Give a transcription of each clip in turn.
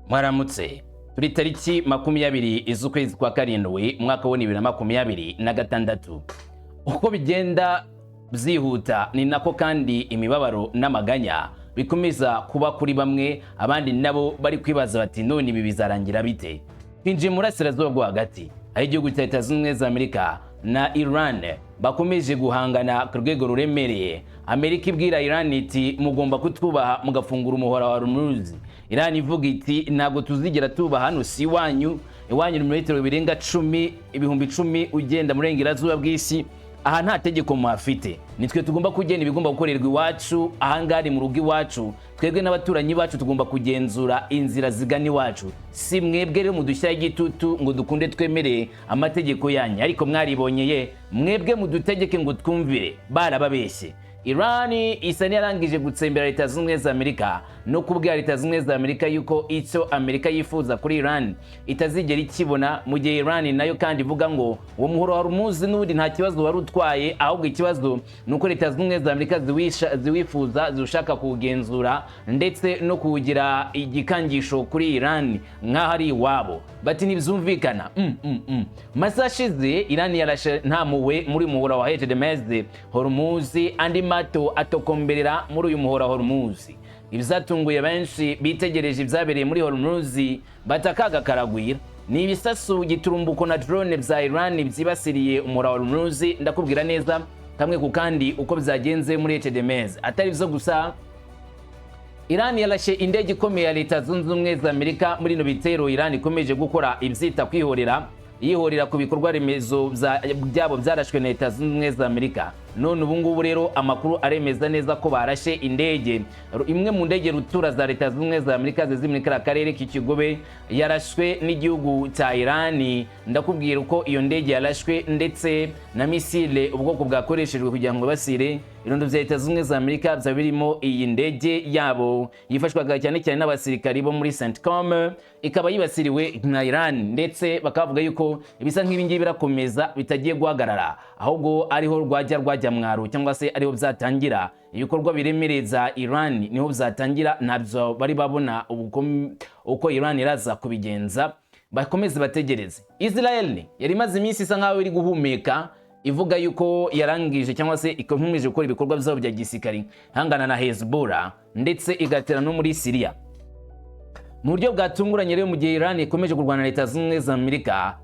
Mwaramutse. Turi tariki 20 z'ukwezi kwa karindwi, umwaka wa 2026. Uko bigenda byihuta ni nako kandi imibabaro n'amaganya bikomeza kuba kuri bamwe, abandi nabo bari kwibaza bati: "None ibi bizarangira bite?" Twinjiye mu burasirazuba bwo hagati, aho igihugu cya Leta Zunze Ubumwe za Amerika na Iran bakomeje guhangana ku rwego ruremereye. Amerika ibwira Iran iti: "Mugomba kutwubaha, mugafungura umuhora wa Hormuz." Iran ivuga iti: "Ntabwo tuzigera tuba hano, si iwanyu. Iwanyu ni metero birenga 10, 10,000 ugenda mu burengerazuba bw'isi. Aha nta tegeko muhafite, nitwe tugomba kugena ibigomba gukorerwa iwacu. Ahangaha ni mu rugo iwacu. Twebwe n'abaturanyi bacu tugomba kugenzura inzira zigana iwacu. Si mwebwe rero mudushyiraho igitutu ngo dukunde twemere amategeko yanyu. Ariko mwaribonyeye mwebwe mudutegeke ngo twumvire." Barababeshye. Iran isa n'iyarangije gutsembera Leta Zunze Ubumwe za Amerika no kubwira Leta Zunze Ubumwe za Amerika yuko icyo Amerika yifuza kuri Iran itazigera ikibona, mu gihe Iran nayo kandi ivuga ngo uwo muhoro wa Hormuz n'ubundi nta kibazo wari utwaye, ahubwo ikibazo ni uko Leta Zunze Ubumwe za Amerika ziwifuza, ziwushaka kuwugenzura ndetse no kuwugira igikangisho kuri Iran nk'aho ari iwabo. Bati ntibyumvikana. Masaha ashize Iran yarashe nta muwe muri muhora wa Hormuz, Hormuz, andi mato atokomberera muri uyu muhora wa Hormuz. Ibyatunguye benshi bitegereje ibyabereye muri Hormuz batakaga karagwira ni ibisasu giturumbuko na drone bya Iran byibasiriye umuhora wa Hormuz. Ndakubwira neza kamwe ku kandi uko byagenze muri Hormuz. Atari byo gusa, Iran yarashe indege ikomeye ya Leta Zunze Ubumwe za Amerika muri ino bitero Iran ikomeje gukora ibyita kwihorera, yihorera ku bikorwa remezo byabo byarashwe na Leta Zunze Ubumwe za Amerika. None ubu ngubu rero amakuru aremeza neza ko barashe indege, imwe mu ndege rutura za Leta Zunze Ubumwe za Amerika ziri muri kariya karere k'ikigobe, yarashwe n'igihugu cya Irani. Ndakubwira uko iyo ndege yarashwe ndetse na misile ubwoko bwakoreshejwe kugira ngo basire irondo bya Leta Zunze Ubumwe za Amerika byaba birimo iyi ndege yabo yifashwaga cyane cyane n'abasirikari bo muri CENTCOM, ikaba yibasiriwe na Iran. Ndetse bakavuga yuko ibisa nk'ibi ngibi birakomeza, bitagiye guhagarara, ahubwo ariho rwajya mwaro cyangwa se ariho byatangira ibikorwa biremereza Iran, niho byatangira. Ntabyo bari babona uko Iran iraza kubigenza, bakomeze bategereze. Israel yari imaze iminsi isa nkaho iri guhumeka, ivuga yuko yarangije cyangwa se ikomeje gukora ibikorwa byabo bya gisirikari hangana na Hezbollah, ndetse igatera no muri Syria mu buryo bwatunguranye. Rero mu gihe Iran ikomeje kurwana na Leta Zunze Ubumwe za Amerika,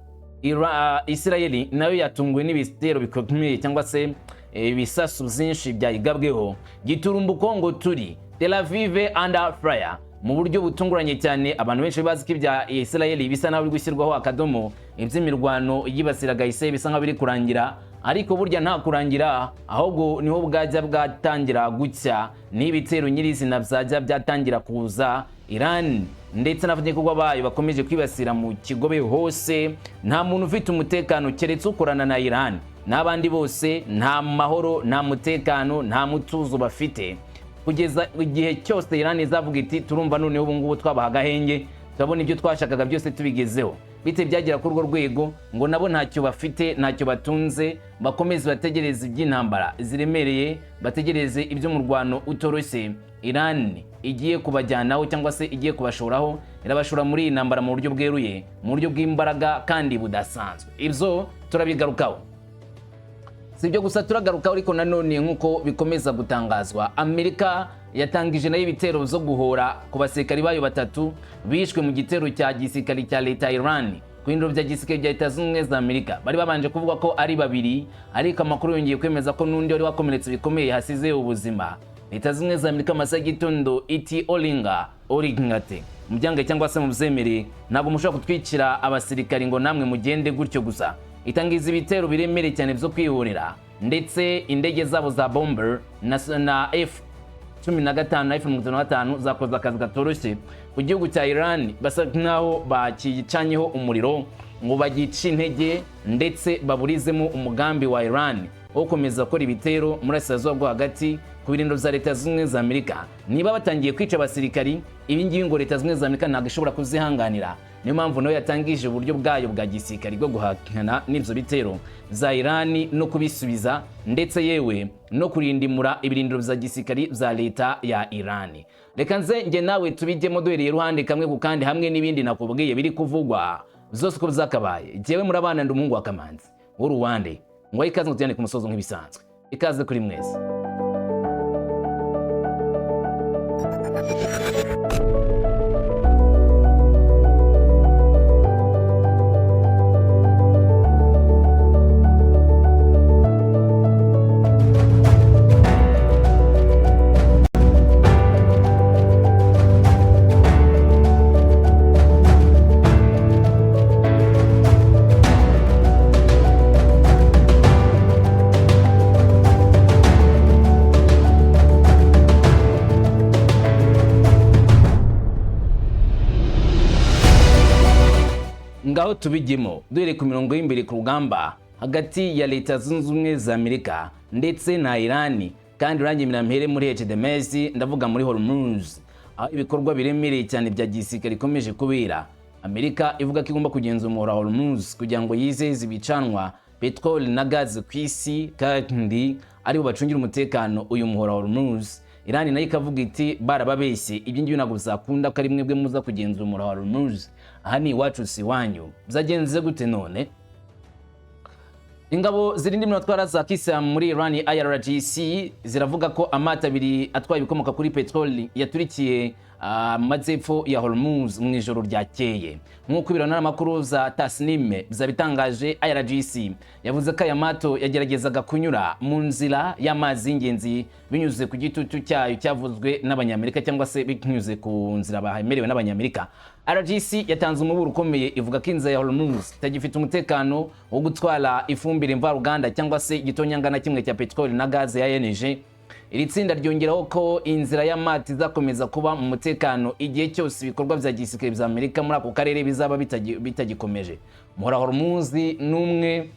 Israel nayo yatunguwe n'ibitero bikomeye cyangwa se ibisasu byinshi byayigabweho giturumbuko, ngo turi Tel Aviv under fire mu buryo butunguranye cyane. Abantu benshi bazi ko ibya Israel bisa naho biri gushyirwaho akadomo, iby'imirwano yibasiraga Israel bisa nkaho biri kurangira, ariko burya nta kurangira, ahubwo niho bwajya bwatangira gucya, n'ibitero nyirizina byajya byatangira kuza. Iran ndetse n'abafatanyabikorwa bayo bakomeje kwibasira mu kigobe hose. Nta muntu ufite umutekano keretse ukorana na Iran, n'abandi bose nta mahoro, nta mutekano, nta mutuzo bafite kugeza igihe cyose Iran izavuga iti: "Turumva noneho ubu ngubu twabaha agahenge, turabona ibyo twashakaga byose tubigezeho." Bite byagera kuri urwo rwego, ngo nabo ntacyo bafite, ntacyo batunze. Bakomeze bategereze iby'intambara ziremereye, bategereze iby'umurwano utoroshye Iran igiye kubajyanaho cyangwa se igiye kubashoraho. Irabashora muri iyi ntambara mu buryo bweruye, mu buryo bw'imbaraga kandi budasanzwe. Ibyo turabigarukaho. Si ibyo gusa turagarukaho, ariko nanone nk'uko bikomeza gutangazwa, Amerika yatangije nayo ibitero byo guhora ku basirikari bayo batatu bishwe mu gitero cya gisirikari cya leta ya Iran ku birindiro bya gisirikare bya Leta Zunze Ubumwe za Amerika. Bari babanje kuvuga ko ari babiri, ariko amakuru yongeye kwemeza ko n'undi wari wakomeretse bikomeye hasize ubuzima. Leta Zunze Ubumwe za Amerika amasaha y'igitondo iti: "Oringa oringate, mubyange cyangwa se mubyemere, ntabwo mushobora kutwikira abasirikari ngo namwe mugende gutyo gusa." Itangiza ibitero biremereye cyane byo kwihorera, ndetse indege zabo za bomber na F-15 na F-35 zakoze akazi katoroshye ku gihugu cya Iran. Basa nkaho bakicanyeho umuriro ngo bagice intege ndetse baburizemo umugambi wa Iran wo gukomeza gukora ibitero muri Burasirazuba bwo hagati ku birindiro bya Leta Zunze Ubumwe za Amerika. Niba batangiye kwica abasirikari, ibi ngibi ngo Leta Zunze Ubumwe za Amerika ntabwo ishobora kuzihanganira. Niyo mpamvu nayo yatangije uburyo bwayo bwa gisirikare bwo guhangana n'ibyo bitero za Irani no kubisubiza, ndetse yewe no kurindimura ibirindiro bya gisirikare bya leta ya Irani. Reka nze njye nawe tubijyemo duhereye iruhande kamwe ku kandi, hamwe n'ibindi nakubwiye biri kuvugwa zose uko byakabaye. Jyewe murabana, ndi umuhungu wa Kamanzi w'uruwande ngo ikaze, ngo tujyane ku musozo nk'ibisanzwe. Ikaze kuri mwese. Ngaho tubijyemo duhereye ku mirongo y'imbere ku rugamba hagati ya Leta Zunze Ubumwe za Amerika ndetse na Irani. Kandi urangemera mpere muri HDMS, ndavuga muri Hormuz, aho ibikorwa biremereye cyane bya gisirikare bikomeje kubera. Amerika ivuga ko igomba kugenzura umuhora wa Hormuz kugira ngo yizeze ibicanwa, peteroli na gaze ku isi, kandi aribo bacungira umutekano uyu muhora wa Hormuz. Irani nayo ikavuga iti: "Barababeshye, ibyo ngibyo ntabwo bizakunda ko ari mwebwe muza kugenzura umuhora wa Hormuz, aha ni iwacu si iwanyu." Byagenze gute none? Ingabo zirinda imitwaro za kisilamu muri Iran, IRGC, ziravuga ko amato abiri atwaye ibikomoka kuri peteroli yaturikiye mu majyepfo ya Hormuz mu ijoro ryakeye, nk'uko ibiro ntaramakuru za Tasnim byabitangaje. IRGC yavuze ko aya mato yageragezaga kunyura mu nzira y'amazi y'ingenzi binyuze ku gitutu cyayo cyavuzwe n'Abanyamerika, cyangwa se binyuze ku nzira bemerewe n'Abanyamerika. IRGC yatanze umuburo ukomeye, ivuga ko inzira ya Hormuz itagifite umutekano wo gutwara ifumbire mvaruganda cyangwa se igitonyanga na kimwe cya peteroli na gaze ya LNG. Iri tsinda ryongeraho ko inzira y'amato izakomeza kuba mu mutekano igihe cyose ibikorwa bya gisirikare bya Amerika muri ako karere bizaba bitagikomeje. Umuhora Hormuz ni umwe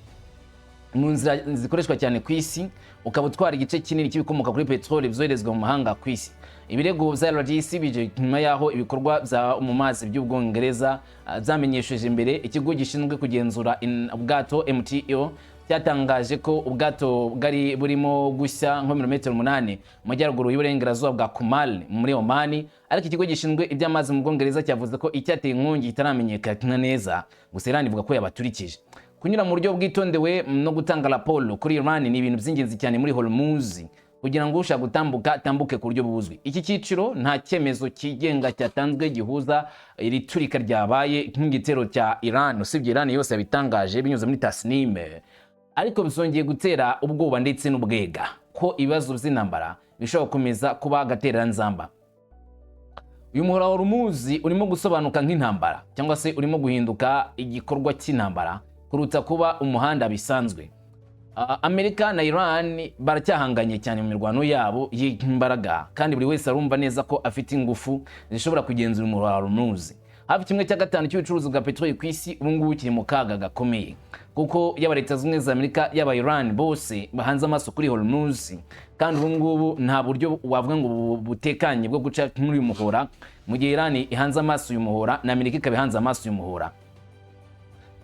mu nzira zikoreshwa cyane ku isi, ukaba utwara igice kinini cy'ibikomoka kuri peteroli byoherezwa mu mahanga ku isi. Ibirego bya IRGC bije nyuma y'aho ibikorwa bya mu mazi by'Ubwongereza byamenyesheje imbere ikigo gishinzwe kugenzura ubwato MTO, cyatangaje ko ubwato bwari burimo gushya nko 8 mu majyaruguru y'uburengerazuba bwa Kumal muri Oman. Ariko ikigo gishinzwe iby'amazi mu Bwongereza cyavuze ko icyateye inkongi kitaramenyekana neza. Gusa Iran ivuga ko yabaturikije. Kunyura mu buryo bwitondewe no gutanga raporo kuri Iran ni ibintu by'ingenzi cyane muri Hormuz, kugira ngo ushaka gutambuka atambuke ku buryo buzwi. Iki cyiciro nta cyemezo cyigenga cyatanzwe gihuza iri turika ryabaye nk'igitero cya Iran, usibye Iran yose yabitangaje binyuze muri Tasnim. Ariko bizongeye gutera ubwoba ndetse n'ubwega ko ibibazo by'intambara bishobora gukomeza kuba agatereranzamba. Uyu muhora wa Hormuz urimo gusobanuka nk'intambara, cyangwa se urimo guhinduka igikorwa cy'intambara kuruta kuba umuhanda bisanzwe. Amerika na Iran baracyahanganye cyane mu mirwano yabo y'imbaraga, kandi buri wese arumva neza ko afite ingufu zishobora kugenzura umuhora wa Hormuz. Hafi 1/5 cy'ubucuruzi bwa peteroli ku isi ubu ngubu kiri mu kaga gakomeye, kuko yaba Leta Zunze Ubumwe za Amerika, yaba Iran, bose bahanze amaso kuri Hormuz. Kandi ubu ngubu nta buryo wavuga ngo butekanye bwo guca muri uyu muhora, mu gihe Iran ihanze amaso uyu muhora na Amerika ikaba ihanze amaso uyu muhora.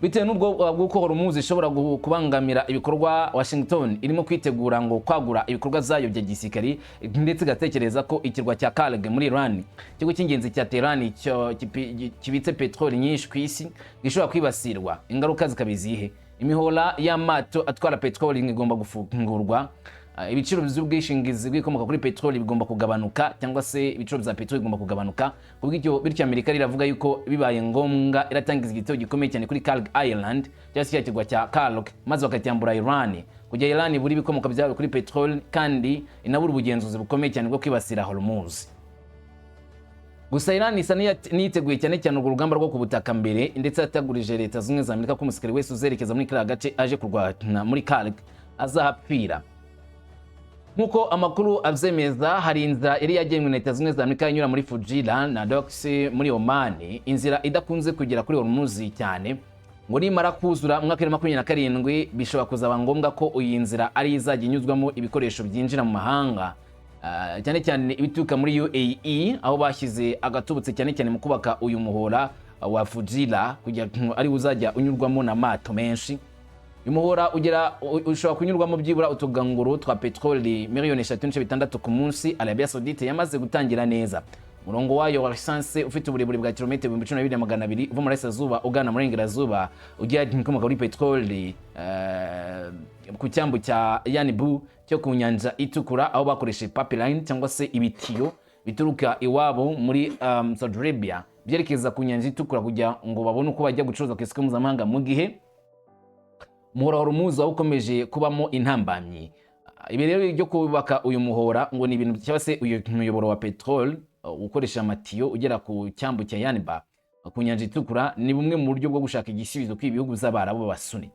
Bitewe n'ubwo bw'uko Hormuz ishobora kubangamira ibikorwa, Washington irimo kwitegura ngo kwagura ibikorwa zayo bya gisirikari, ndetse igatekereza ko ikirwa cya Kharg muri Iran, ikigo cy'ingenzi cya Tehran kibitse peteroli nyinshi ku isi, gishobora kwibasirwa. Ingaruka zikaba izihe? Imihora y'amato atwara peteroli igomba gufungurwa. Ibiciro by'ubwishingizi bw'ibikomoka kuri peteroli bigomba kugabanuka, cyangwa se ibiciro bya peteroli bigomba kugabanuka. Kubw'icyo bityo Amerika iravuga yuko bibaye ngombwa iratangiza igitero gikomeye cyane kuri Kharg Island, cyangwa se cya kirwa cya Kharg, maze bakacyambura Iran, kugira Iran ibure ibikomoka byayo kuri peteroli kandi inabura ubugenzuzi bukomeye cyane bwo kwibasira Hormuz. Gusa Iran isa n'iyiteguye cyane cyane urwo rugamba rwo ku butaka mbere, ndetse yatagurije Leta Zunze Ubumwe za Amerika ko umusirikare wese uzerekeza muri kariya gace aje kurwana muri Kharg azahapfira. Nk'uko amakuru abyemeza, hari inzira yari yagenwe na Leta Zunze Ubumwe za Amerika inyura muri Fujairah na Docks muri Oman, inzira idakunze kugera kuri Hormuz cyane. Ngo nimara kuzura mu mwaka wa 2027, bishobora kuzaba ngombwa ko iyi nzira ari izajya inyuzwamo ibikoresho byinjira mu mahanga, cyane cyane ibituruka muri UAE, aho bashyize agatubutse cyane cyane mu kubaka uyu muhora. wa Fujairah, kugira ngo ari uzajya unyurwamo n'amato menshi. Uyu muhora ugera ushobora kunyurwamo byibura utuganguru twa peteroli miliyoni 3.6 ku munsi. Arabia Saudite yamaze gutangira neza umurongo wayo wa essence ufite uburebure bwa kilometero 12,200, uva mu burasirazuba ugana mu burengerazuba, ujya ikomoka kuri peteroli ku cyambu cya Yanbu cyo ku Nyanja Itukura, aho bakoresheje pipeline cyangwa se ibitiyo bituruka iwabo muri Saudi Arabia byerekeza ku Nyanja Itukura, kugira ngo babone uko bajya gucuruza ku isoko mpuzamahanga, mu gihe umuhora wa Hormuz waba ukomeje kubamo intambamyi. Ibi rero byo kubaka uyu muhora ngo ni ibintu, cyangwa se uyu muyoboro wa peteroli ukoresha amatiyo ugera ku cyambu cya Yanbu ku Nyanja Itukura, ni bumwe mu buryo bwo gushaka igisubizo ko ibihugu by'Abarabu b'Abasuni.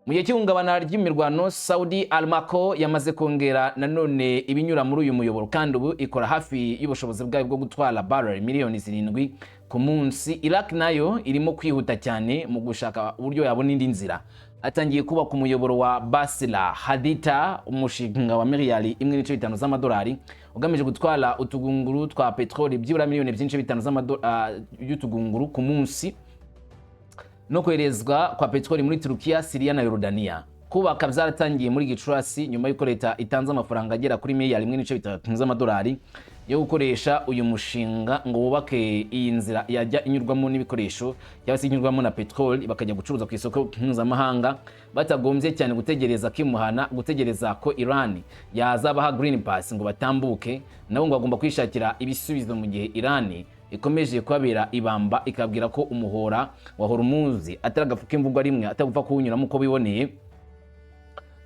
Mu gihe cy'ihungabana ry'imirwano, Saudi Aramco yamaze kongera nanone ibinyura muri uyu muyoboro, kandi ubu ikora hafi y'ubushobozi bwayo bwo gutwara barrel miliyoni 7 ku munsi. Iraq nayo irimo kwihuta cyane mu gushaka uburyo yabona indi nzira. Atangiye kubaka umuyoboro wa Basra Haditha, umushinga wa miliyari 1.5 z'amadolari ugamije gutwara utugunguru twa peteroli byibura miliyoni byinshi bitanu y'utugunguru ku munsi, no koherezwa kwa peteroli muri Turukiya, Siriya na Yorodaniya. Kubaka byaratangiye muri Gicurasi, nyuma y'uko leta itanze amafaranga agera kuri miliyari 1.3 z'amadolari yo gukoresha uyu mushinga, ngo wubake iyi nzira yajya inyurwamo n'ibikoresho cyangwa se inyurwamo na peteroli, bakajya gucuruza ku isoko mpuzamahanga batagombye cyane gutegereza kimuhana, gutegereza ko Iran yazabaha green pass ngo batambuke. Nabo ngo bagomba kwishakira ibisubizo mu gihe Iran ikomeje kubabera ibamba, ikabwira ko umuhora wa Hormuz atari agafu k'imvugwa rimwe, atagupfa kuwunyuramo uko biboneye,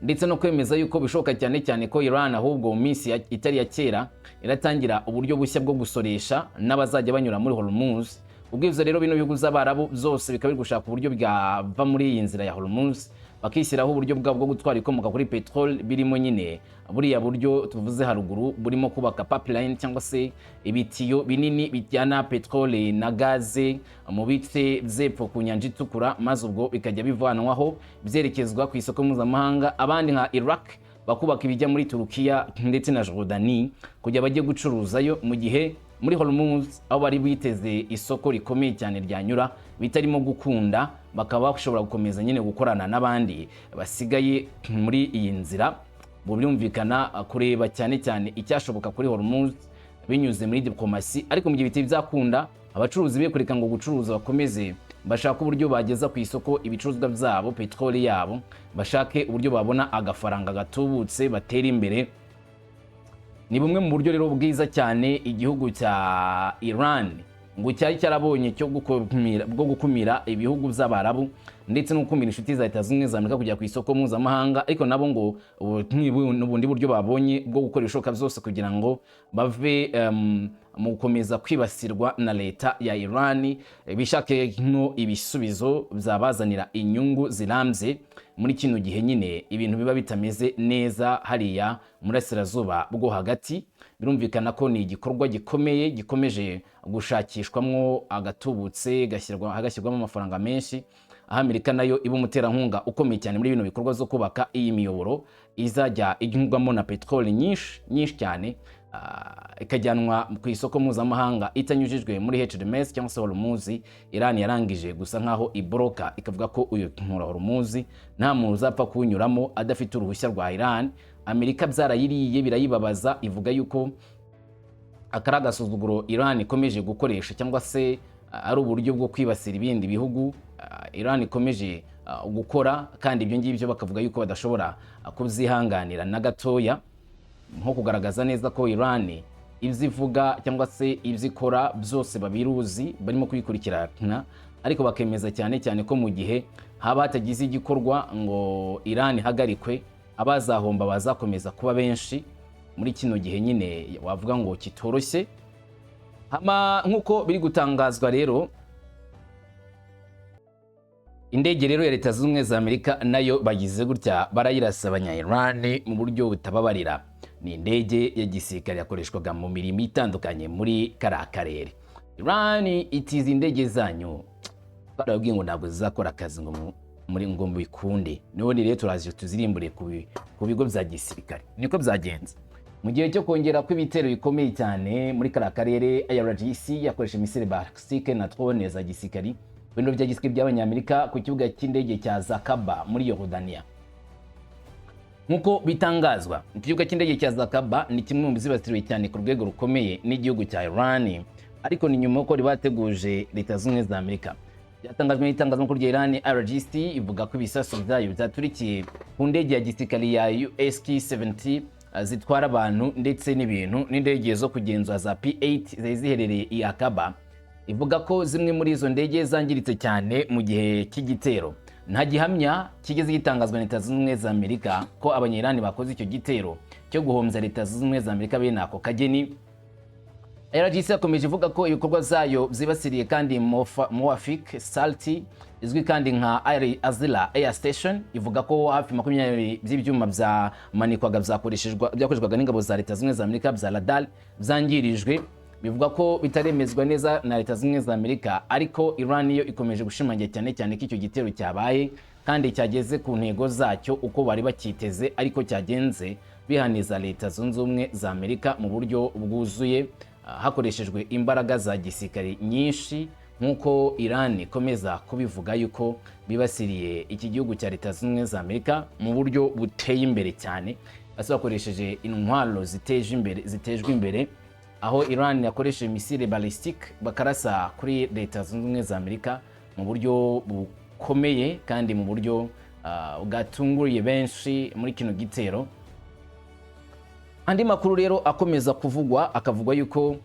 ndetse no kwemeza yuko bishoboka cyane cyane ko Iran ahubwo mu minsi itari ya kera iratangira uburyo bushya bwo gusoresha n'abazajya banyura muri Hormuz. Ubwo ivyo rero, bino bihugu z'Abarabu byose bikaba biri gushaka uburyo bwava muri iyi nzira ya Hormuz, bakishyiraho uburyo bwabo bwo gutwara ibikomoka kuri peteroli, birimo nyine buriya buryo tuvuze haruguru, burimo kubaka pipeline cyangwa se ibitiyo binini bijyana peteroli na gaze mu bice by'epfo ku Nyanja Itukura, maze ubwo bikajya bivanwaho byerekezwa ku isoko mpuzamahanga. Abandi nka Iraq bakubaka ibijya muri Turukiya ndetse na Jordani kugira bajye gucuruzayo, mu gihe muri Hormuz, aho bari biteze isoko rikomeye cyane ryanyura, bitarimo gukunda, bakaba bashobora gukomeza nyine gukorana n'abandi basigaye muri iyi nzira. Mu birumvikana, kureba cyane cyane icyashoboka kuri Hormuz binyuze muri diplomasi, ariko mu gihe bitari byakunda, abacuruzi be kureka ngo gucuruza, bakomeze bashake uburyo bageza ku isoko ibicuruzwa byabo, peteroli yabo, bashake uburyo babona agafaranga gatubutse, batera imbere. Ni bumwe mu buryo rero bwiza cyane igihugu cya Iran ngo cyari cyarabonye cyo gukumira, bwo gukumira ibihugu by'Abarabu ndetse no gukumira inshuti za Leta Zunze Ubumwe za Amerika kujya ku isoko mpuzamahanga. Ariko nabo ngo ubu n'ubundi buryo babonye bwo gukora ibishoboka byose kugira ngo bave mu gukomeza kwibasirwa na leta ya Iran, bishakemo ibisubizo byabazanira inyungu zirambye muri kino gihe nyine ibintu biba bitameze neza hariya mu Burasirazuba bwo Hagati. Birumvikana ko ni igikorwa gikomeye gikomeje gushakishwamwo agatubutse, hagashyirwamo amafaranga menshi, aho Amerika nayo iba umuterankunga ukomeye cyane muri bino bikorwa zo kubaka iyi miyoboro izajya inyurwamo na peteroli nyinshi nyinshi cyane, ikajyanwa ku isoko mpuzamahanga itanyujijwe muri HMS cyangwa se Hormuz. Iran yarangije gusa nkaho iboroka, ikavuga ko uyu muhora Hormuz nta muntu uzapfa kuwunyuramo adafite uruhushya rwa Iran. Amerika byarayiriye birayibabaza, ivuga yuko akari agasuzuguro Iran ikomeje gukoresha, cyangwa se ari uburyo bwo kwibasira ibindi bihugu Iran ikomeje gukora, kandi ibyo ngibyo bakavuga yuko badashobora kubyihanganira na gatoya, nko kugaragaza neza ko Iran ibyo ivuga cyangwa se ibyo ikora byose babiruzi, barimo kubikurikirana. Ariko bakemeza cyane cyane ko mu gihe haba hatagize igikorwa ngo Iran ihagarikwe, abazahomba bazakomeza kuba benshi muri kino gihe nyine wavuga ngo kitoroshye. Hama nk'uko biri gutangazwa rero, indege rero ya Leta Zunze Ubumwe za Amerika nayo bagize gutya barayirasa abanya Iran mu buryo butababarira. Ni indege ya gisirikare yakoreshwaga mu mirimo itandukanye muri kariya karere. Iran itiza indege zanyu, barababwiye ngo ntabwo zizakora akazi ngo muri ngo mubikunde, none rero turaje tuzirimbure ku bigo bya gisirikare. Niko byagenze. Mu gihe cyo kongera kw'ibitero bikomeye cyane muri kariya karere, IRGC yakoresheje misile ballistique na drone za gisirikari, ibintu bya gisirikare by'Abanyamerika ku kibuga cy'indege cya Zakaba muri Yorodaniya. Nk'uko bitangazwa, ikibuga cy'indege cya Zakaba ni kimwe mu bizibasiriwe cyane ku rwego rukomeye n'igihugu cya Iran, ariko ni nyuma y'uko bateguje Leta Zunze Ubumwe za Amerika. Byatangajwe n'itangazamakuru rya Iran, IRGC ivuga ko ibisasu byayo byaturikiye ku ndege ya gisirikare ya USK-70 zitwara abantu ndetse n'ibintu n'indege zo kugenzura za P8 zari ziherereye i Akaba. Ivuga ko zimwe muri izo ndege zangiritse cyane mu gihe cy'igitero. Nta gihamya kigeze gitangazwa na Leta Zunze Ubumwe za Amerika ko Abanyirani bakoze icyo gitero cyo guhombya Leta Zunze Ubumwe za Amerika bene ako kageni. IRGC yakomeje ivuga ko ibikorwa byayo byibasiriye kandi Muwaffaq Salti, izwi kandi nka Al Azila Air Station. Ivuga ko hafi 20 by'ibyuma byamanikwaga byakoreshwaga n'ingabo za Leta Zunze Ubumwe za Amerika bya radar byangirijwe. Bivuga ko bitaremezwa neza na Leta Zunze Ubumwe za Amerika, ariko Iran yo ikomeje gushimangira cyane cyane ko icyo gitero cyabaye kandi cyageze ku ntego zacyo uko bari bacyiteze, ariko cyagenze bihaniza Leta Zunze Ubumwe za Amerika mu buryo bwuzuye, hakoreshejwe imbaraga za gisirikare nyinshi, nk'uko Iran ikomeza kubivuga yuko bibasiriye iki gihugu cya Leta Zunze Ubumwe za Amerika mu buryo buteye imbere cyane, basi bakoresheje intwaro ziteje imbere, zitejwe imbere, aho Iran yakoresheje misile ballistique bakarasa kuri Leta Zunze Ubumwe za Amerika mu buryo bukomeye kandi mu buryo bwatunguriye benshi muri kino gitero. Andi makuru rero akomeza kuvugwa, akavugwa yuko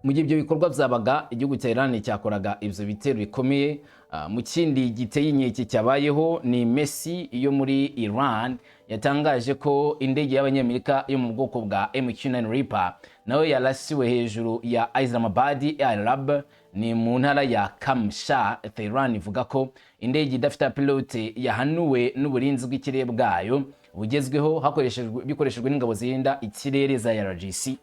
mu gihe ibyo bikorwa byabaga, igihugu cya Iran cyakoraga ibyo bitero bikomeye, mu kindi giteye inkeke cyabayeho ni Messi yo muri Iran yatangaje ko indege y'Abanyamerika yo mu bwoko bwa MQ-9 Reaper nayo yarasiwe hejuru ya Islamabad Arab, ni mu ntara ya Kamsha. Tehran ivuga ko indege idafite pilote yahanuwe n'uburinzi bw'ikirere bwayo bugezweho, hakoreshejwe bikoreshejwe n'ingabo zirinda ikirere za IRGC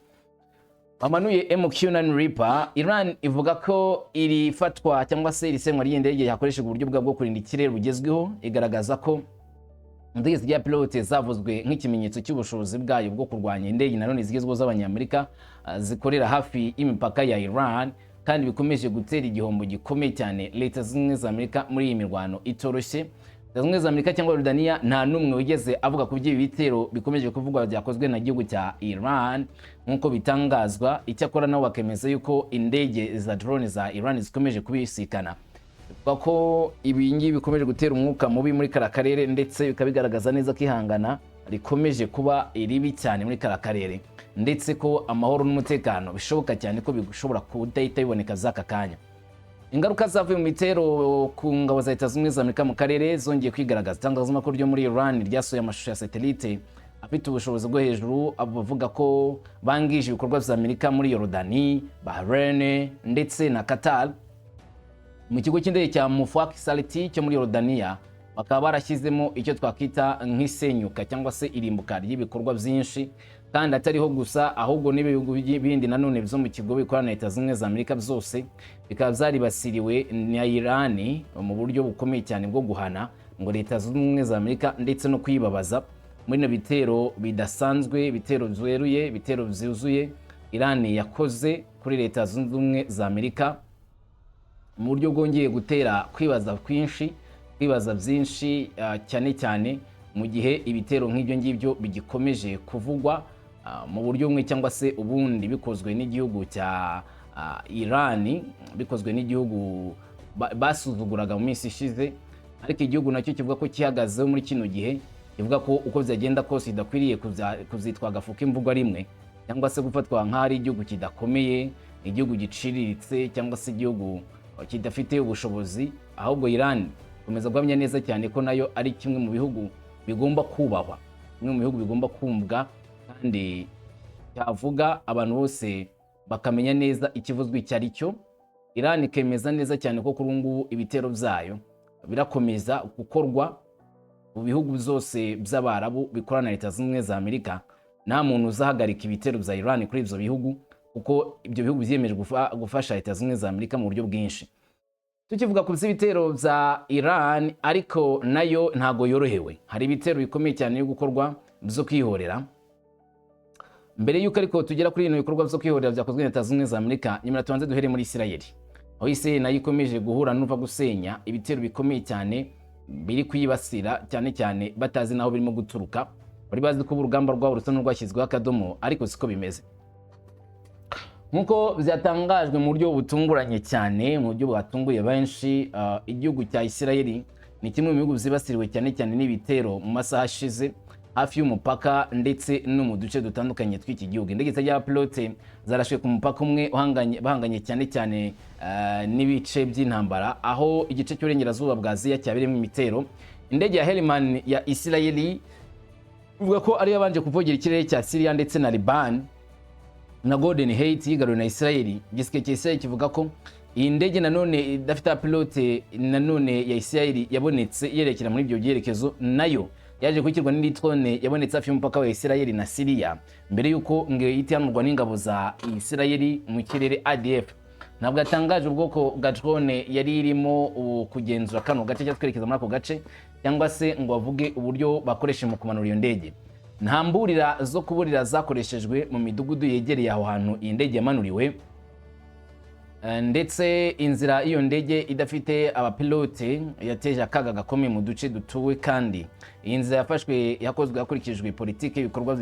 bamanuye MQ-9 Reaper. Iran ivuga ko iri fatwa cyangwa se iri senywa ry'iyi ndege hakoreshejwe uburyo bwa bwo kurinda ikirere bugezweho. Igaragaza ko indege zigira pilote zavuzwe nk'ikimenyetso cy'ubushobozi bwayo bwo kurwanya indege nanone zigezweho z'Abanyamerika zikorera hafi y'imipaka ya Iran, kandi bikomeje gutera igihombo gikomeye cyane Leta Zunze Ubumwe za Amerika muri iyi mirwano itoroshye. Leta Zunze Ubumwe za Amerika cyangwa Yorodaniya nta n'umwe wigeze avuga ku by'ibi bitero bikomeje kuvugwa byakozwe na gihugu cya Iran nk'uko bitangazwa. Icyakora nabo bakemeza yuko indege za drone za Iran zikomeje kubisikana. Bivuga ko ibi ngibi bikomeje gutera umwuka mubi muri kara karere, ndetse bikaba bigaragaza neza ko ihangana rikomeje kuba ribi cyane muri kara karere, ndetse ko amahoro n'umutekano bishoboka cyane ko bishobora kudahita biboneka z'aka kanya. Ingaruka zavuye mu bitero ku ngabo za Leta Zunze Ubumwe za Amerika mu karere zongeye kwigaragaza. Itangazamakuru ryo muri Iran ryasohoye amashusho ya satellite afite ubushobozi bwo hejuru, abavuga ko bangije ibikorwa vya Amerika muri Yorodani, Bahrain ndetse na Qatar. Mu kigo cy'indege cya Muwaffaq Salti cyo muri Yorodaniya bakaba barashyizemo icyo twakwita nk'isenyuka cyangwa se irimbuka ry'ibikorwa byinshi, kandi atariho gusa, ahubwo n'ibihugu bindi nanone byo mu kigo bikorana na Leta Zunze Ubumwe za Amerika byose bikaba byaribasiriwe na Irani mu buryo bukomeye cyane bwo guhana ngo Leta Zunze Ubumwe za Amerika ndetse no kuyibabaza muri bino bitero bidasanzwe, ibitero byeruye, ibitero byuzuye Irani yakoze kuri Leta Zunze Ubumwe za Amerika mu buryo bwongeye gutera kwibaza kwinshi, kwibaza byinshi, cyane cyane mu gihe ibitero nk'ibyo ngibyo bigikomeje kuvugwa mu buryo bumwe cyangwa se ubundi, bikozwe n'igihugu cya Irani, bikozwe n'igihugu basuzuguraga mu minsi ishize, ariko igihugu nacyo kivuga ko gihagazeho muri kino gihe, kivuga ko uko byagenda kose kidakwiriye kuzitwa agafu k'imvugwa rimwe cyangwa se gufatwa nk'aho ari igihugu kidakomeye, igihugu giciriritse cyangwa se igihugu kidafite ubushobozi. Ahubwo Iran ikomeza guhamya neza cyane ko nayo ari kimwe mu bihugu bigomba kubahwa, kimwe mu bihugu bigomba kumvwa kandi cyavuga abantu bose bakamenya neza ikivuzwe icyo ari cyo. Iran ikemeza neza cyane ko kuri ubu ngubu ibitero byayo birakomeza gukorwa mu bihugu byose by'Abarabu bikorana na Leta Zunze Ubumwe za Amerika. Nta muntu uzahagarika ibitero bya Iran kuri ibyo bihugu, kuko ibyo bihugu byiyemeje gufasha Leta Zunze Ubumwe za Amerika mu buryo bwinshi. Tukivuga ku by'ibitero bya Iran, ariko nayo ntago yorohewe, hari ibitero bikomeye cyane byo gukorwa byo kwihorera. Mbere y'uko ariko tugera kuri bino bikorwa byo kwihorera byakozwe na Leta Zunze Ubumwe za Amerika, nyuma tubanze duhere muri Isirayeli, aho Isirayeli nayo ikomeje guhura n'uva gusenya ibitero bikomeye cyane biri kuyibasira, cyane cyane batazi naho birimo guturuka. Bari bazi ko urugamba rwabo rusa n'urwashyizweho akadomo, ariko siko bimeze. Nk'uko byatangajwe mu buryo butunguranye cyane, mu buryo bwatunguye benshi, igihugu cya Isirayeli ni kimwe mu bihugu byibasiriwe cyane cyane n'ibitero mu masaha ashize, hafi y'umupaka ndetse no mu duce dutandukanye tw'iki gihugu. Indege zitagira pilote zarashwe ku mupaka umwe bahanganye cyane cyane n'ibice by'intambara, aho igice cy'uburengerazuba bwa Aziya cyabereyemo imitero. Indege ya Heliman ya Isirayeli ivuga ko ariyo yabanje kuvogera ikirere cya Syria ndetse na Liban na Golan Heights yigaruriwe na Israel. Igisirikare cya Israel kivuga ko iyi ndege nanone idafite pilote nanone ya Israel yabonetse yerekera muri ibyo byerekezo, nayo yaje gukirwa n'indi drone yabonetse hafi y'umupaka wa Israel na Syria, mbere y'uko ngo ihita n'ingabo za Israel mu kirere, IDF. Ntabwo yatangaje ubwoko bwa drone yari irimo kugenzura kano gace cyangwa twerekeza muri ako gace, cyangwa se ngo bavuge uburyo bakoresheje mu kumanura iyo ndege. Nta mburira zo kuburira zakoreshejwe mu midugudu yegereye aho hantu iyi ndege yamanuriwe. Ndetse inzira y'iyo ndege idafite abapilote yateje akaga gakomeye mu duce dutuwe, kandi iyi nzira yafashwe yakozwe hakurikijwe politiki y'ibikorwa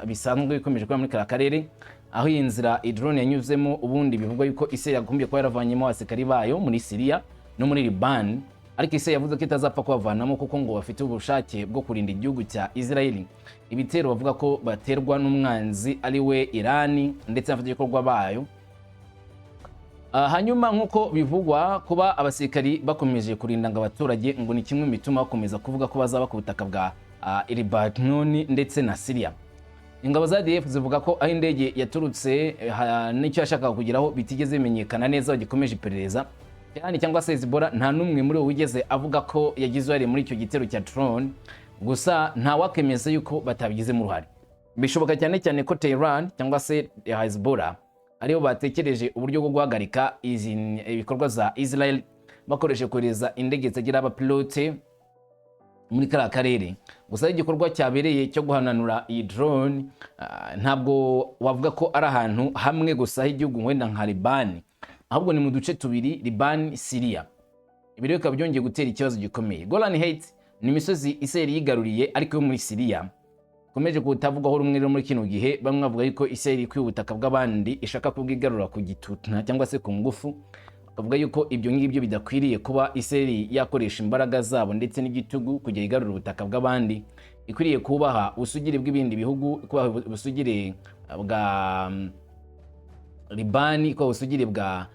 bisanzwe bikomeje kuba muri kariya karere. Aho iyi nzira drone yanyuzemo, ubundi bivugwa yuko Israel yagombye kuba yaravanyemo abasirikari bayo muri Syria no muri Liban, ariko Israel yavuze ko itazapfa kubavanamo kuko ngo bafite ubushake bwo kurinda igihugu cya Israel ibitero bavuga ko baterwa n'umwanzi, ari we Irani ndetse n'abafatanyabikorwa bayo. Hanyuma nk'uko bivugwa, kuba abasirikari bakomeje kurinda ngo abaturage ngo ni kimwe mu bituma bakomeza kuvuga ko bazaba ku butaka bwa Lebanon ndetse na Syria. Ingabo za IDF zivuga ko aho indege yaturutse n'icyo yashakaga kugeraho bitigeze bimenyekana neza, bagikomeje iperereza. Iran cyangwa se Hezbollah, nta n'umwe muri bo wigeze avuga ko yagize uruhare muri icyo gitero cya drone, gusa nta wakemeza yuko batabigizemo uruhare. Bishoboka cyane cyane ko Tehran cyangwa se Hezbollah aribo batekereje uburyo bwo guhagarika izi ibikorwa za Israel bakoresheje kohereza indege zitagira abapilote muri kariya karere. Gusa igikorwa cyabereye cyo guhananura iyi drone, ntabwo wavuga ko ari ahantu hamwe gusa h'igihugu wenda nka Liban, ahubwo ni mu duce tubiri, Liban, Syria. Ibi rero bikaba byongeye gutera ikibazo gikomeye. Golan Heights ni imisozi Israel yigaruriye ariko yo muri Syria, ikomeje kutavugwaho rumwe rero muri kino gihe. Bamwe bavuga yuko Israel ikwiye ubutaka bw'abandi, ishaka kubwigarura ku gitutuna cyangwa se ku ngufu, bakavuga yuko ibyo ngibyo bidakwiriye kuba Israel yakoresha imbaraga zabo ndetse n'igitugu kugira igarura ubutaka bw'abandi. Ikwiriye kubaha ubusugire bw'ibindi bihugu, kubaha ubusugire bwa Libani, kubaha ubusugire bwa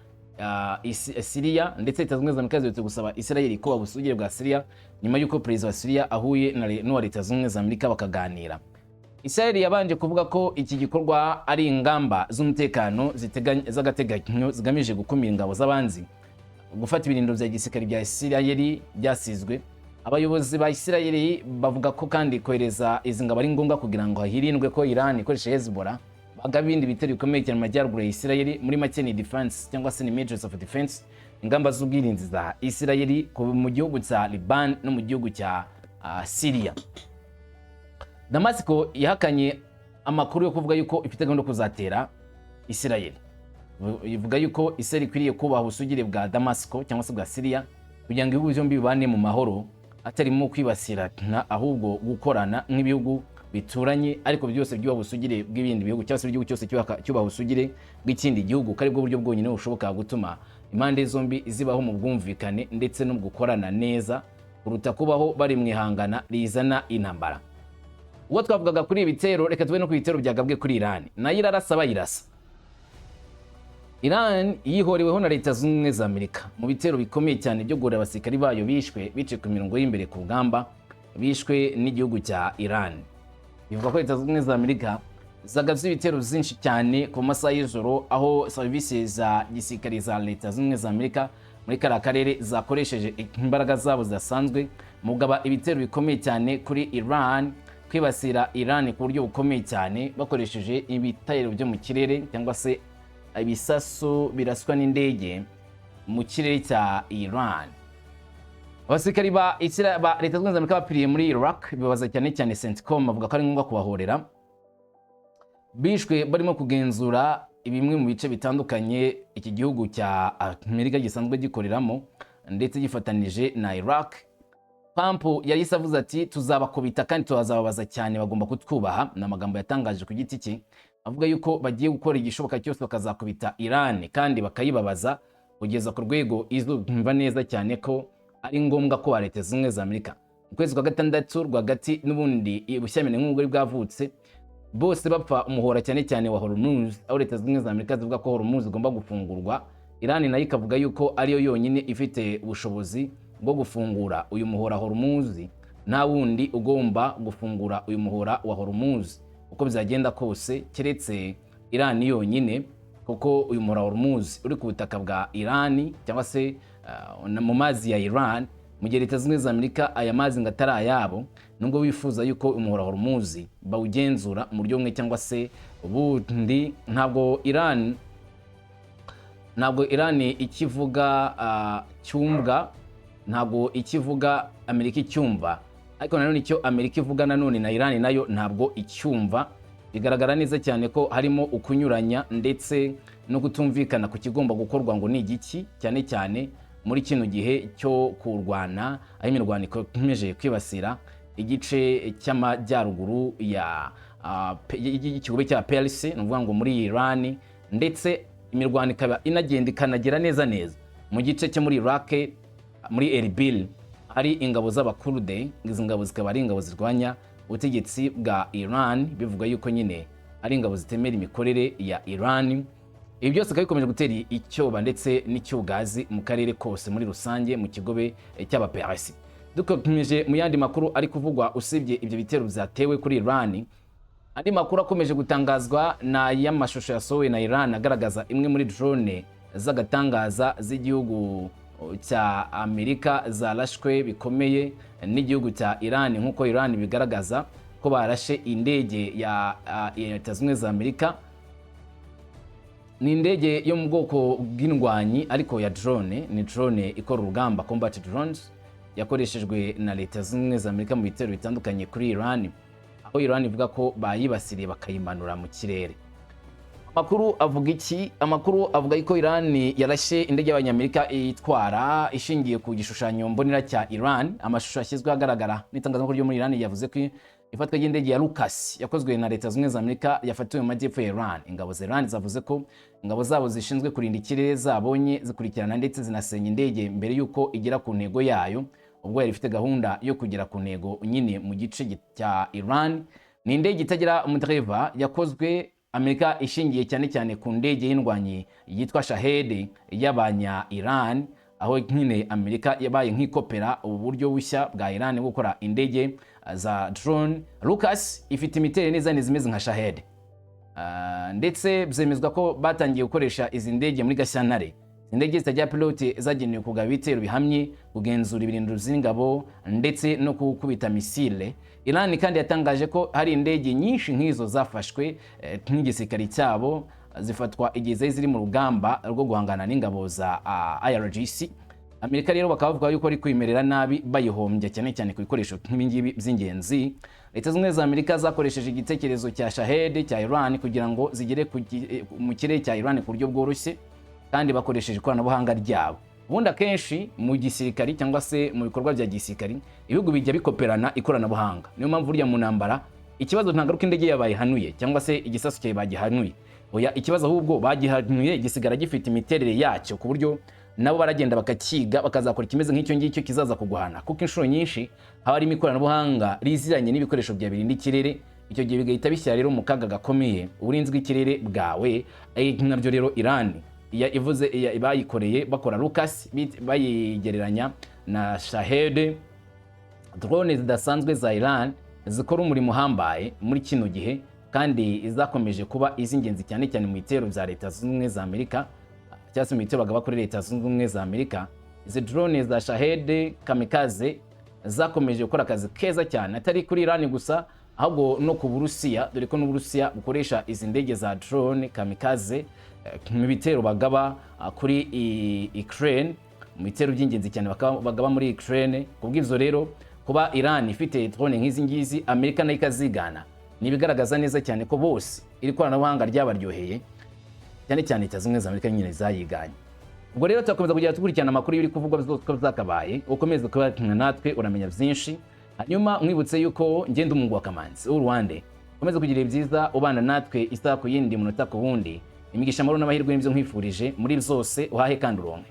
Syria. Ndetse Leta Zunze Ubumwe za Amerika ziherutse gusaba Israel kubaha ubusugire bwa Syria nyuma y'uko perezida wa Syria ahuye n'uwa Leta Zunze Ubumwe za Amerika bakaganira. Israel yabanje kuvuga ko iki gikorwa ari ingamba z'umutekano z'agateganyo zigamije gukumira ingabo z'abanzi gufata ibirindiro bya gisirikare bya Israel byasizwe. Abayobozi ba Israel bavuga ko kandi kohereza izi ngabo ari ngombwa kugira ngo hirindwe ko Iran ikoresha Hezbollah bagaba ibindi bitero bikomeye cyane mu majyaruguru ya Israel. Muri make ni defense cyangwa se ni measures of defense, ingamba z'ubwirinzi za Israel mu gihugu cya Liban no mu gihugu cya Syria. Damasiko yahakanye amakuru yo kuvuga yuko ifite gahunda yo kuzatera Israel. Ivuga yuko Israel ikwiriye kubaha ubusugire bwa Damasiko cyangwa se bwa Syria kugira ngo ibihugu byombi bibane mu mahoro, atarimo kwibasirana, ahubwo gukorana nk'ibihugu bituranye, ariko byose byubaha ubusugire bw'ibindi bihugu, cyangwa se igihugu cyose cyubaha ubusugire bw'ikindi gihugu, ko aribwo buryo bwonyine bushoboka gutuma impande zombi zibaho mu bwumvikane ndetse no gukorana neza, kuruta kubaho bari mu ihangana rizana intambara. Ubwo twavugaga kuri ibi bitero, reka tube no ku bitero byagabwe kuri Iran. Nayo irarasa, bayirasa. Iran yihoreweho na Leta Zunze Ubumwe za Amerika mu bitero bikomeye cyane byo guhora abasirikari bayo bishwe, biciye ku mirongo y'imbere ku rugamba, bishwe n'igihugu cya Iran. Bivuga ko Leta Zunze Ubumwe za Amerika zagabye ibitero byinshi cyane ku masaha y'ijoro, aho serivisi za gisirikare za Leta Zunze Ubumwe za Amerika muri kariya karere zakoresheje imbaraga zabo zidasanzwe mu kugaba ibitero bikomeye cyane kuri Iran, kwibasira Iran ku buryo bukomeye cyane bakoresheje ibitero byo mu kirere cyangwa se ibisasu biraswa n'indege mu kirere cya Iran. Abasirikari ba Leta Zunze Ubumwe za Amerika bapfiriye muri Iraq bibabaza cyane cyane CENTCOM, bavuga ko ari ngombwa kubahorera. Bishwe barimo kugenzura bimwe mu bice bitandukanye iki gihugu cya Amerika gisanzwe gikoreramo ndetse gifatanije na Iraq. Trump yahise avuze ati: "Tuzabakubita kandi tuzababaza cyane, bagomba kutwubaha." Ni amagambo yatangaje ku giti cye, avuga yuko bagiye gukora igishoboka cyose bakazakubita Iran kandi bakayibabaza kugeza ku rwego izumva neza cyane ko ari ngombwa ko Leta Zunze Ubumwe za Amerika. Mu kwezi kwa gatandatu rwagati n'ubundi ubushyamirane nk'ubwo bwavutse, bose bapfa umuhora cyane cyane wa Hormuz, aho Leta Zunze Ubumwe za Amerika zivuga ko Hormuz igomba gufungurwa, Iran nayo ikavuga yuko ariyo yonyine ifite ubushobozi bwo gufungura uyu muhora Hormuz, nta wundi ugomba gufungura uyu muhora wa Hormuz uko byagenda kose keretse Iran yonyine, kuko uyu muhora wa Hormuz uri ku butaka bwa Iran cyangwa se mu mazi ya Iran, mu gihe Leta Zunze Ubumwe za Amerika aya mazi ngo atari ayabo, nubwo bifuza yuko umuhora wa Hormuz bawugenzura mu buryo bumwe cyangwa se ubundi. Ntabwo Iran ikivuga cyumvwa, ntabwo ikivuga Amerika icyumva, ariko nanone icyo Amerika ivuga nanone na Iran nayo ntabwo icyumva. Bigaragara neza cyane ko harimo ukunyuranya ndetse no kutumvikana ku kigomba gukorwa ngo ni igiki, cyane cyane muri kino gihe cyo kurwana, aho imirwano ikomeje kwibasira igice cy'amajyaruguru ya y'ikigobe cya Perse, ni ukuvuga ngo muri Iran, ndetse imirwano ikaba inagenda ikanagera neza neza mu gice cyo muri Iraq, muri Erbil hari ingabo z'Abakurde. Izi ngabo zikaba ari ingabo zirwanya ubutegetsi bwa Iran, bivuga yuko nyine ari ingabo zitemera imikorere ya Iran. Ibi byose bikaba bikomeje gutera icyoba ndetse n'icyugazi mu karere kose muri rusange, mu kigobe cy'Abaperesi. Dukomeje mu yandi makuru ari kuvugwa, usibye ibyo bitero byatewe kuri Iran, andi makuru akomeje gutangazwa ni ay'amashusho yasohowe na Iran agaragaza imwe muri drone z'agatangaza z'igihugu cya Amerika zarashwe bikomeye n'igihugu cya Iran, nk'uko Iran bigaragaza ko barashe indege ya Leta Zunze Ubumwe za Amerika. Ni indege yo mu bwoko bw'indwanyi ariko ya drone, ni drone ikora urugamba, combat drones, yakoreshejwe na Leta Zunze Ubumwe za Amerika mu bitero bitandukanye kuri Iran, aho Iran ivuga ko bayibasiriye bakayimanura mu kirere. Amakuru avuga iki? Amakuru avuga ko Iran yarashe indege y'Abanyamerika itwara ishingiye ku gishushanyo mbonera cya Iran. Amashusho yashyizwe ahagaragara n'itangazamakuru ryo muri Iran yavuze ko ifatwa ry'indege ya Lucas yakozwe na Leta Zunze Ubumwe za Amerika yafatiwe mu majyepfo ya Iran. Ingabo za Iran zavuze ko ingabo zabo zishinzwe kurinda ikirere zabonye, zikurikirana ndetse zinasenya indege mbere y'uko igera ku ntego yayo, ubwo yari ifite gahunda yo kugera ku ntego nyine mu gice cya Iran. Ni indege itagira umudereva yakozwe Amerika ishingiye cyane cyane ku ndege y'indwanyi yitwa Shahed y'abanya Iran, aho nyine Amerika yabaye nk'ikopera ubu buryo bushya bwa Iran bwo gukora indege za drone. Lucas ifite imiterere neza neza imeze nka Shahed. Ndetse byemezwa ko batangiye gukoresha izi ndege muri Gashyantare. Izi ndege zitagira pilote zagenewe kugaba ibitero bihamye, kugenzura ibirindiro by'ingabo ndetse no gukubita misile. Iran kandi yatangaje ko hari indege nyinshi nk'izo zafashwe n'igisirikare cyabo, zifatwa igihe zari ziri mu rugamba rwo guhangana n'ingabo za IRGC. Amerika rero bakaba bavuga yuko ari kwimerera nabi bayihombya, cyane cyane ku bikoresho nk'ibingibi by'ingenzi. Leta Zunze Ubumwe za Amerika zakoresheje igitekerezo cya Shahed cya Iran kugira ngo zigere mu kirere cya Iran ku buryo bworoshye kandi bakoresheje ikoranabuhanga ryabo. Ubundi akenshi mu gisirikari cyangwa se mu bikorwa bya gisirikari, ibihugu bijya bikoperana ikoranabuhanga. Niyo mpamvu burya mu ntambara ikibazo ntabwo ari uko indege yabayihanuye cyangwa se igisasu cyawe bagihanuye. Oya, ikibazo ahubwo bagihanuye gisigara gifite imiterere yacyo, ku buryo nabo baragenda bakakiga, bakazakora ikimeze nk'icyo ngicyo kizaza kuguhana, kuko inshuro nyinshi haba harimo ikoranabuhanga riziranye n'ibikoresho bya birinda ikirere. Icyo gihe bigahita bishyira rero mu kaga gakomeye uburinzi bw'ikirere bwawe. Nabyo rero Iran ivuze bayikoreye bakora Lucas, bayigereranya na Shahed, drone zidasanzwe za Iran zikora umurimo uhambaye muri kino gihe kandi zakomeje kuba iz'ingenzi cyane cyane mu bitero bya Leta Zunze Ubumwe za Amerika, cyangwa se mu bitero bagaba kuri Leta Zunze Ubumwe za Amerika. Izi drone za Shahed kamikaze zakomeje gukora akazi keza cyane, atari kuri Iran gusa ahubwo no ku Burusiya, dore ko n'Uburusiya bukoresha izi ndege za drone kamikaze mu bitero bagaba kuri Ukraine, mu bitero by'ingenzi cyane bagaba muri Ukraine. Kubw'ivyo rero, kuba Iran ifite drone nk'izi ngizi, Amerika nayo ikazigana, Ni ibigaragaza neza cyane ko bose iri koranabuhanga ryabaryoheye, cyane cyane Leta Zunze Ubumwe za Amerika nyine zayiganye. Ubwo rero turakomeza kugenda dukurikirana amakuru y'ibiri kuvugwa byose uko byakabaye. Ukomeze kuba natwe, uramenya byinshi. Hanyuma mwibutse yuko ngenda umuhungu wa Kamanzi w'Uruwande. Ukomeze kugira ibyiza, ubana natwe isaha ku yindi, munota ku wundi. Imigisha, amahoro n'amahirwe nibyo nkwifurije muri byose, uhahe kandi uronke.